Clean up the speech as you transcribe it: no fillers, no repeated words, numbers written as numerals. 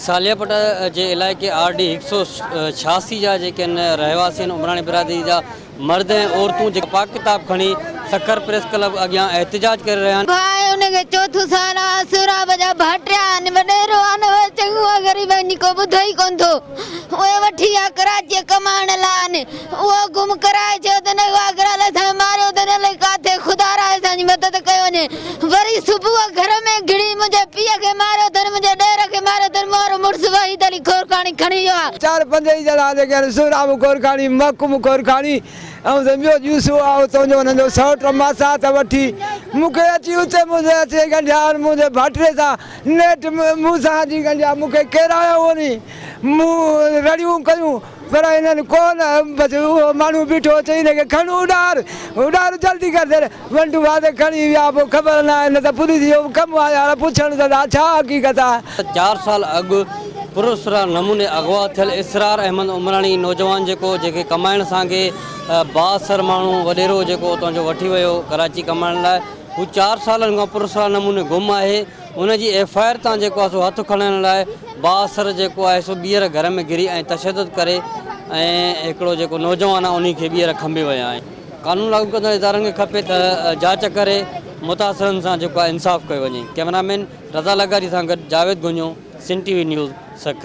ساليا پٽ جي علائقي آر ڊي 186 جا جيڪي آهن رهواسي آهن عمراڻي برادري جا مرد ۽ عورتون جيڪي پاڪ ڪتاب کڻي سکر پريس ڪلب اڳيان احتجاج ڪري رهيا آهن. ڀاء ان کي چوٿون سال آ سهراب جا ڀائٽيا آهن وڏيرو آ نه چڱو آ غريبن جي ڪو ٻڌو ئي ڪونه ٿو اهي وٺي ويا ڪراچيء ڪمائڻ لاء آهن اهو گم ڪرائي ڇڏيو اٿن اغوا ڪرائي الائي اسان کي ماريو اٿن الائي ڪاٿي خدا را اسان جي مدد ڪيو وڃي وري صبح گهر ۾ گهڙي منهنجي پيء کي ماريو اٿن منهنجي ڏير کي ماريو اٿن مون وارو مڙس وحيد علي کورکاڻي کڻي ويو آ. چار پنج ئي ڄڻا جيڪي آهن سهراب کورکاڻي، محڪوم کورکاڻي ۽ ٻيو جوسو آ اتان جو انهن جو سئوٽ ماسات وٺي مون کي اچي اتي منهنجي اچي ڳنڍيا آهن منهنجي ڀائٽي سان نيٺ مون سان اچي ڳنڍيا مون کي ڪيرايو وڃي مون رڙيون ڪيون پر هنن ڪو نه بس اهو ماڻهو بيٺو هو چئي هن کي کڻ اڏار اڏار جلدي ڪر ته ونڊ واڌ کڻي ويا پوء خبر ناهي نه ته پوليس جو به ڪم آهي يار پڇڻ ته دا ڇا حقيقت آهي. چار سال اڳ پراسرار نموني اغوا ٿيل اسرار احمد عمراڻي نوجوان جيڪو جيڪي ڪمائڻ سانگي بااثر ماڻهو وڏيرو جيڪو اتان جو وٺي ويو ڪراچي ڪمائڻ لاء هو چار سالن کان پراسرار نموني گم آهي ان جي ايف I R تان جيڪو آهي سو هٿ کڻڻ لاء بااثر جيڪو آهي سو ٻيهر گهر ۾ گهري ۽ تشدد ڪري ۽ هڪڙو جيڪو نوجوان آهي انهي کي ٻيهر کنڀي ويا آهن. قانون لاڳو ڪندڙ ادارن کي کپي ته جاچ ڪري متاثرن سان جيڪو آهي انصاف ڪيو وڃي. ڪئميرا مين رضا لغاري سان گڏ Javed Gonyo, Sindh T V news, Sukkur.